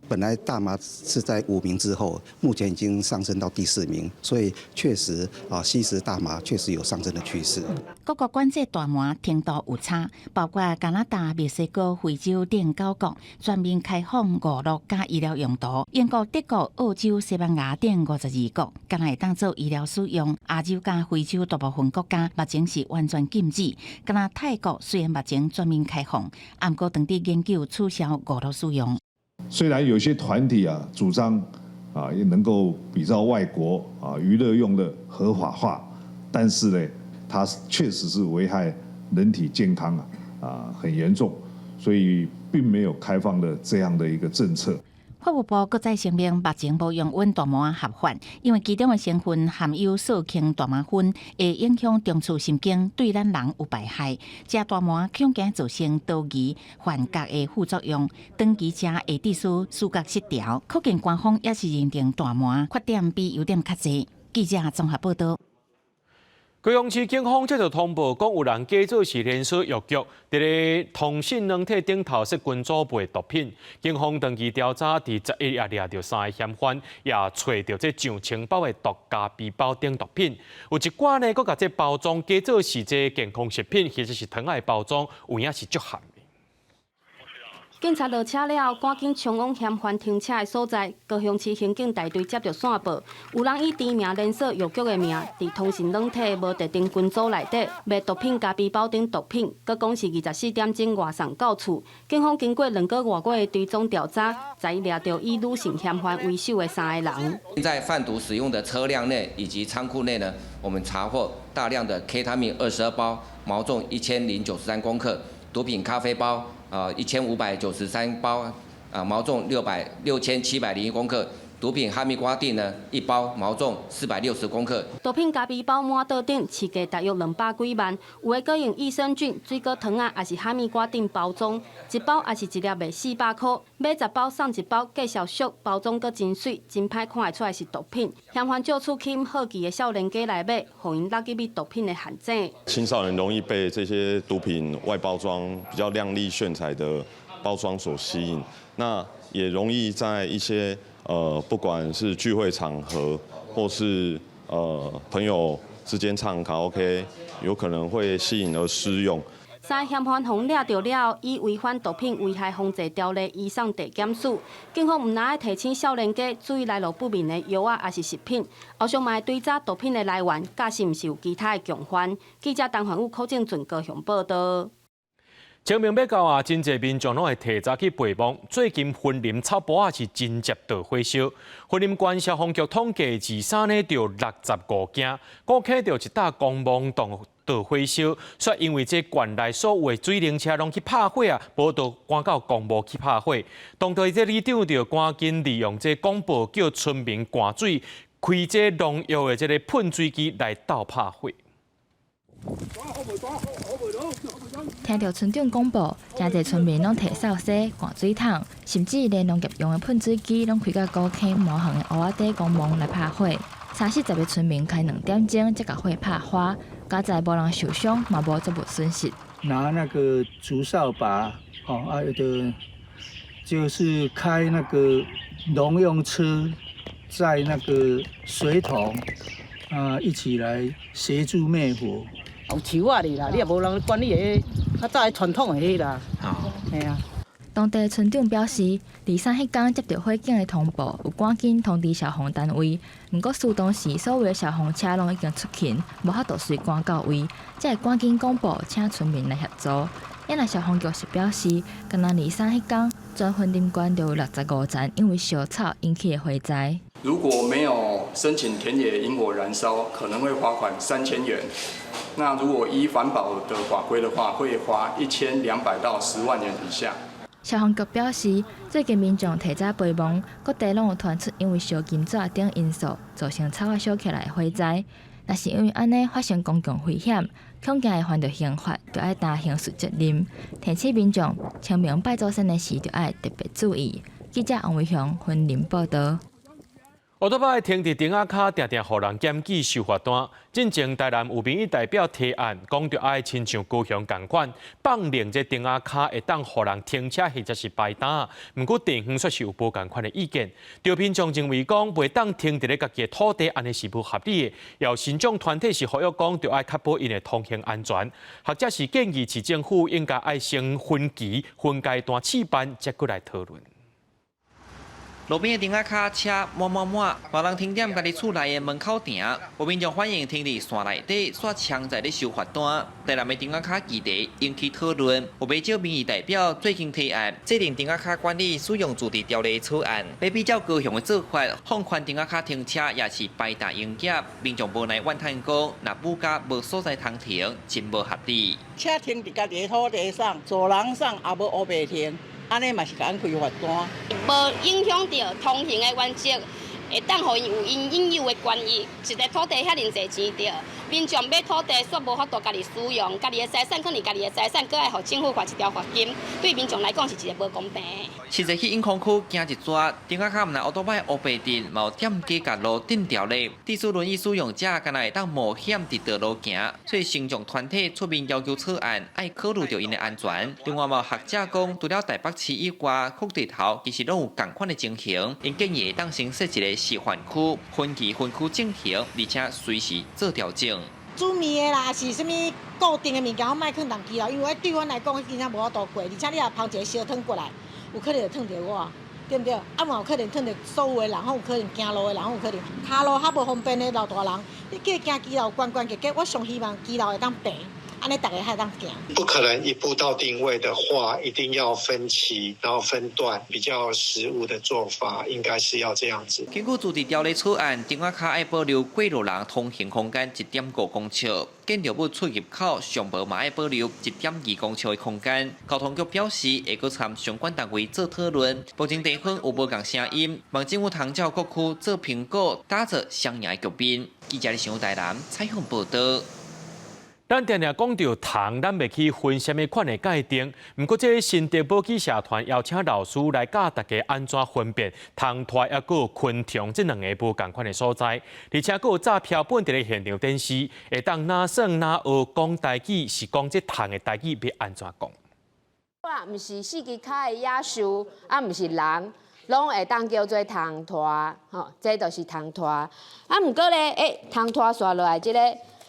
Speaker 2: 本來大麻是在5名之後，目前已經上升到第四名，所以確實啊，吸食大麻確實有上升的趨勢。
Speaker 24: 各國管制大麻程度有差，包括加拿大、墨西哥、非洲等九國全面開放娛樂佮醫療用途。英國、德國、澳洲、西班牙等52國，敢若會當做醫療使用。亞洲佮非洲大部分國家目前是完全禁止。敢若泰國雖然目前全面開放，毋過當佇研究取消娛樂使用。
Speaker 4: 雖然有些團體啊主張啊也能夠比照外國啊娛樂用的合法化，但是呢，它確實是危害人體健康啊很嚴重，所以並沒有開放的這樣的一個政策。
Speaker 24: 法務部閣再聲明，目前無容允大麻合法，因為其中的成分含有四氫大麻酚，會影響中樞神經，對咱人有排害。食大麻恐驚造成多疑、幻覺的副作用，長期食會致使思覺失調。可見官方也是認定大麻缺點比優點較濟。記者綜合報道。
Speaker 1: 高雄市警方接到通報，講有人假做是連鎖藥局，佇咧通訊軟體頂頭設群組賣毒品。警方長期調查，佇11日掠著三个嫌犯，也揣著這上千包的毒咖啡包等毒品。有一寡呢，閣共這包裝假做是這健康食品，其實是糖仔的包裝，有影是足譀的。
Speaker 7: 警察落車了後，趕緊衝往嫌犯停車的所在。高雄市刑警大隊接著線報，有人以知名連鎖藥局的名，佇通訊軟體無特定群組內底賣毒品咖啡包等毒品，閣講是24點鐘外送到厝。警方經過2個外月的追蹤調查，才掠著以女性嫌犯為首的三个人。
Speaker 8: 在販毒使用的車輛內以及倉庫內呢，我們查獲大量的 K 他命22包，毛重1093公克，毒品咖啡包。1593包，啊，毛重6701公克，毒品哈密瓜錠呢一包，毛重460公克。
Speaker 7: 毒品咖啡包滿桌頂，市價大約200幾萬，有的閣用益生菌、水果糖仔，抑是哈密瓜錠包裝，一包也是一粒賣400箍，買10包送一包，價數俗，包裝閣真媠，真歹看會出來是毒品。嫌犯借此吸引好奇的少年家來買，予𪜶落入去毒品的陷阱。
Speaker 20: 青少年容易被這些毒品外包裝比較亮麗炫彩的包裝所吸引，那也容易在一些不管是聚會場合，或是朋友之間唱卡拉 OK，有可能會吸引而施用。
Speaker 7: 三嫌犯予掠著了後，以違反毒品危害防制條例移送地檢署。警方毋但愛提醒少年家注意來路不明的藥仔抑是食品，後續嘛會追查毒品的來源，佮是毋是有其他的共犯。記者陳環宇、柯正俊高雄報道。
Speaker 1: 清明欲到啊，真濟民眾攏會提早去陪墓。最近雲林草埔仔是真濟著火燒，雲林縣消防局統計，23日著65件，估計著一棟公墓棟著火燒，煞因為這縣內所有的水冷車攏去拍火啊，無就趕到公墓去拍火。當地這里長就趕緊利用這廣播叫村民灌水，開這農藥的這个噴水機來鬥拍火。
Speaker 26: 聽著村長廣播，誠濟村民攏提掃帚、灌水桶，甚至連農業用的噴水機攏開到古坑滿園的芋仔底公墓來拍火。三四十个村民開2點鐘才共火拍花，佳哉無人受傷，嘛無作物損失。
Speaker 27: 拿那個竹掃把，哦啊，有的就是開那個農用車，載那個水桶，啊，一起來協助滅火。
Speaker 28: 有樹仔哩啦，你也無人管理的，較早的傳統的彼啦。嘿啊。
Speaker 26: 當地村長表示，23彼工接著火警的通報，有趕緊通知消防單位。毋過事當時所有的消防車攏已經出勤，無法度隨趕到位，才會趕緊廣播請村民來協助。若消防局是表示，敢若23彼工，全雲林縣就有65層因為燒草引起的火災。
Speaker 29: 如果沒有申請田野營火燃燒，可能會罰款3000元。那如果依環保的法規的話，會罰1200到10萬元以下。
Speaker 26: 消防局表示，最近民眾提早陪墓，各地攏有傳出因為燒金紙等因素造成草仔燒起來的火災。若是因為按呢發生公共危險，恐驚會犯著刑法，就愛擔刑事責任。提醒民眾清明拜祖先的時，就愛特別注意。記者王維雄雲林報道。
Speaker 1: 歐多擺停佇燈仔跤，定定予人檢舉收罰單。進前台南有民意代表提案，講著愛親像高雄仝款，放任這燈仔跤會當予人停車或者是排單。毋過地方卻是有無仝款的意見。張品忠認為講，袂當停佇咧家己的土地，按呢是無合理的。有身障團體是呼籲講，著愛確保𪜶的通行安全。學者是建議市政府應該愛先分期分階段試辦，才閣來討論。
Speaker 3: 路邊的燈仔跤車滿滿滿，別人停踮家己厝內的門口停，有民眾反映停佇線內底，煞槍在咧收罰單。台南的燈仔跤議題引起討論，有袂少民意代表最近提案制定燈仔跤管理使用自治條例草案，欲比照高雄的做法，放寬燈仔跤停車抑是排檔營業。民眾無奈怨嘆講，若母家無所在通停，真無合理。
Speaker 5: 車停佇家己的土地上，走廊上也無烏白停。按呢嘛是共阮開罰單，
Speaker 25: 無影響著通行的原則，會當予𪜶有𪜶應有的權益。一个土地遐爾濟錢著，民眾買土地煞無法度家己使用，家己的財產可能家己的財產，閣愛予政府罰一條罰金，對民眾來講是一个無公平。
Speaker 3: 實際去永康區行一逝，燈仔跤毋但烏多擺烏白鎮，嘛有店家共路頂條咧。致使輪椅使用者敢若會當冒險佇道路行，所以身障團體出面要求草案愛考慮著𪜶的安全。另外嘛有學者講，除了台北市以外，各地頭其實攏有仝款的情形，𪜶建議會當先設一個示範區，分期分區進行，而且隨時做調整。
Speaker 6: 煮麵的啦，是啥物固定的物件，我莫囥佇機樓，因為對阮來講，真正無法度過。而且你若拋一个燒湯過來，有可能會燙著我，對毋對？啊嘛有可能燙著所有的人，有可能行路的人，有可能跤路較無方便的老大人，你叫伊行騎樓關關結結，我上希望騎樓會當平，按呢逐家較會當行。
Speaker 9: 不可能一步到定位的話，一定要分期，然後分段，比較實務的做法應該是要這樣子。
Speaker 3: 根據自治條例草案，燈仔跤愛保留過路人通行空間1.5公尺，建築物出入口上無嘛愛保留1.2公尺的空間。交通局表示會閣參相關單位做討論。目前地方有無仝聲音，望政府通照各區做評估，打造雙贏的局面。記者李想台南採訪報導。
Speaker 1: 咱定定講著蟲，咱袂去分啥物款的界定。毋過，這个新竹保育社團邀請老師來教大家按怎分辨蟲豸抑閣有昆蟲這兩个無仝款的所在，而且閣有紮標本佇咧現場展示，會當哪耍哪學講台語，是講這蟲的台語欲按怎講。
Speaker 10: 啊，毋是四支跤的野獸，啊，毋是人，攏會當叫做蟲豸，吼，這就是蟲豸。啊，毋過咧，欸，蟲豸紲落來這个。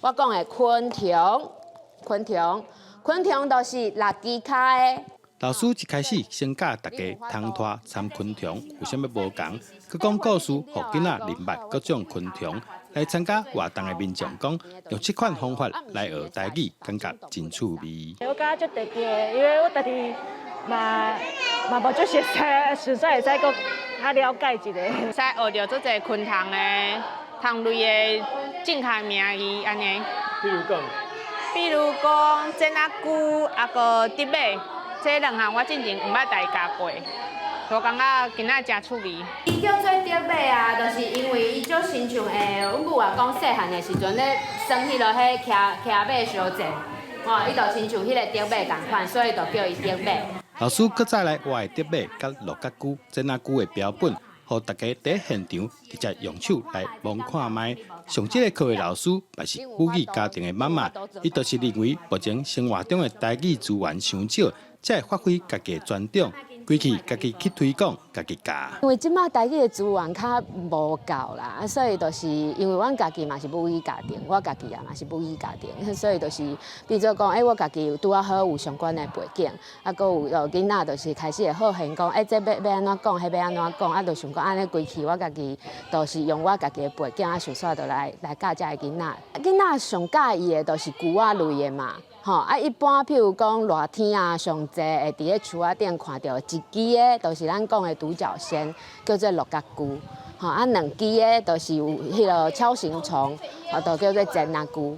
Speaker 10: 我講的昆蟲，昆蟲，昆蟲都是六支跤的。
Speaker 12: 老師一開始先教大家蟲豸參昆蟲有啥物無仝，閣講故事，予囡仔認捌各種昆蟲。來參加活動的民眾講，用這款方法來學台語，感覺真趣味。
Speaker 13: 我感覺足特別的，因為我家己嘛嘛無足熟悉，實在會使閣較了解一下。
Speaker 14: 會使學著足濟昆蟲的。蟲類的正確名字按呢。
Speaker 21: 比如講，
Speaker 14: 比如講，剪仔龜，抑閣竹馬，這兩項我進前毋捌共伊教過，所以感覺今仔誠趣味。
Speaker 10: 伊叫做竹馬啊，就是因為伊足親像會，阮母啊講細漢的時陣咧，耍彼落彼騎騎馬相戰，吼，伊就親像彼个竹馬仝款，所以就叫伊竹馬。
Speaker 12: 老師閣再來活的竹馬佮鹿角龜、剪仔龜的標本。予大家佇現場直接用手來摸看覓。上這个課的老師，嘛是母語家庭的媽媽，伊就是認為目前生活中的台語資源傷少，才會發揮家己的專長，規氣家己去推廣，家己教。
Speaker 10: 因為這馬台語的資源較無夠啦，啊，所以就是因為阮家己嘛是母語家庭，我家己也嘛是母語家庭，所以就是變做講，欸，我家己有拄仔好有相關的背景，啊，閣有囡仔就是開始會好奇講，欸，這欲欲按怎講，彼欲按怎講，啊，就想講按呢規氣，我家己就是用我家己的背景，啊，想煞就來來教遮的囡仔。囡仔上佮意的就是龜仔類的嘛。吼啊！一般譬如講熱天啊，上濟會佇咧樹仔頂看著一支的，就是咱講的獨角仙，叫做鹿角龜。吼啊，兩支的，就是有彼个鍬形蟲，啊，就叫做剪仔龜。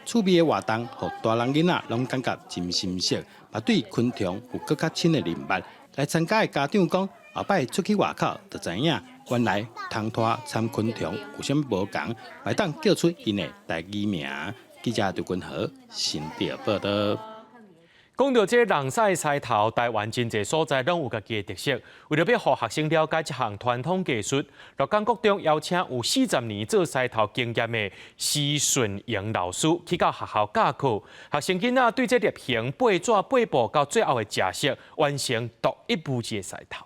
Speaker 12: 趣味的活動，予大人囡仔攏感覺真新鮮，嘛對昆蟲有閣較深的認捌。來參加的家長講，後擺出去外口就知影，原來蟲豸參昆蟲有啥物無仝，會當叫出𪜶的台語名。記者劉君和新竹報導。
Speaker 1: 講到這個人屎獅頭，台灣真濟所在攏有家己的特色。為著欲予學生了解這項傳統藝術，鹿港國中邀請有40年做獅頭經驗的施順榮老師去到學校教課，學生囡仔對這粒形、背紙、背布到最後的食色，完成獨一無二的獅頭。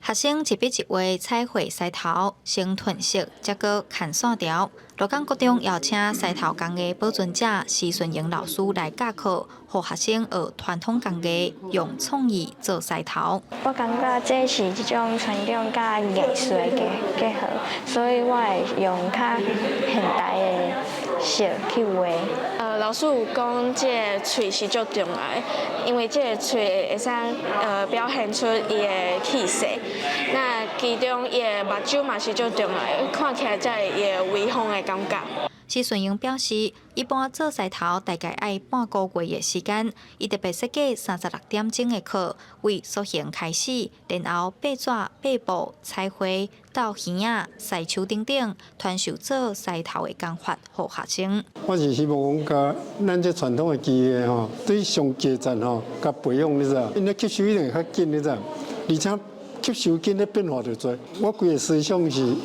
Speaker 2: 學生一筆一畫彩繪獅頭，先褪色，才閣牽線條。鹿港國中邀請獅頭工藝保存者施順榮老師來教課，予學生學傳統工藝，用創意做獅頭。
Speaker 11: 我感覺這是一種傳統佮藝術的結合，所以我會用較現代的色去畫。
Speaker 15: 老師有講，這个喙是足重要的，因為這个喙會使表現出伊的氣勢。那其中伊的目睭嘛是足重要的，看起來才會伊的威風的感覺。
Speaker 2: 施順榮表示，一般做獅頭大概愛半個月的時間，伊特別設計36點鐘的課，為塑形開始，然後白紙、白布、彩繪到耳仔、獅手等等，傳授做獅頭的工法予學生。
Speaker 16: 我是希望講，共咱這傳統的技藝吼，對上基層吼，共培養你知影？𪜶咧吸收一定會較緊，你知？而且吸收緊咧變化就濟。我規个思想是，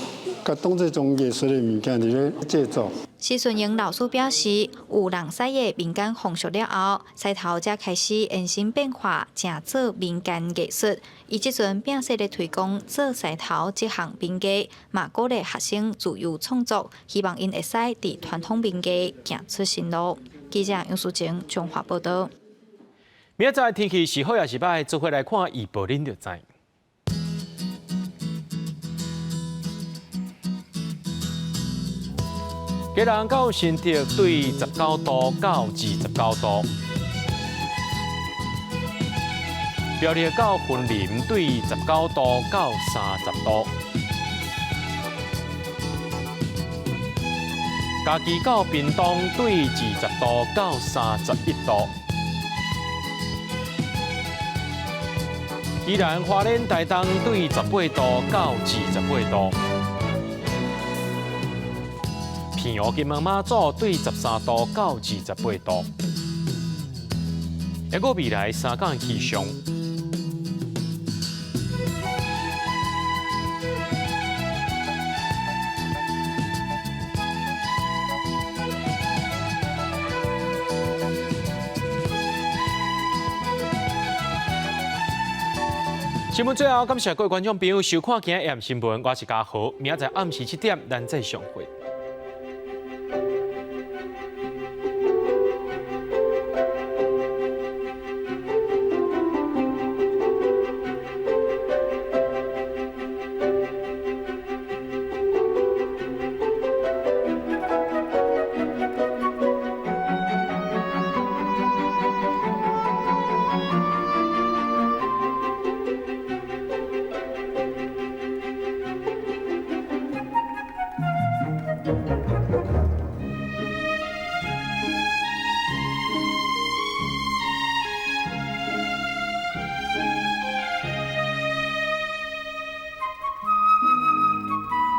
Speaker 16: 共當做種藝術的物件佇咧製作。
Speaker 2: 施順榮老師表示，有人屎的民間風俗了後，獅頭才開始延伸變化，成做民間藝術。伊這陣拼勢咧推廣做獅頭這項民藝，嘛鼓勵學生自由創作，希望𪜶會使佇傳統民藝行出新路。記者楊淑靜彰化報導。
Speaker 1: 明仔載天氣是好抑是䆀，做伙來看預報，恁就知。基隆到新竹對19度到29度，苗栗到雲林對19度到30度，嘉義到屏東對20度到31度，宜蘭花蓮台東對18度到28度。澎湖金門馬祖對13度到28度，一個未來三天氣象。新聞最後，感謝各位觀眾朋友收看今日 AM 新聞，我是嘉豪，明仔載暗時7點，咱再相會。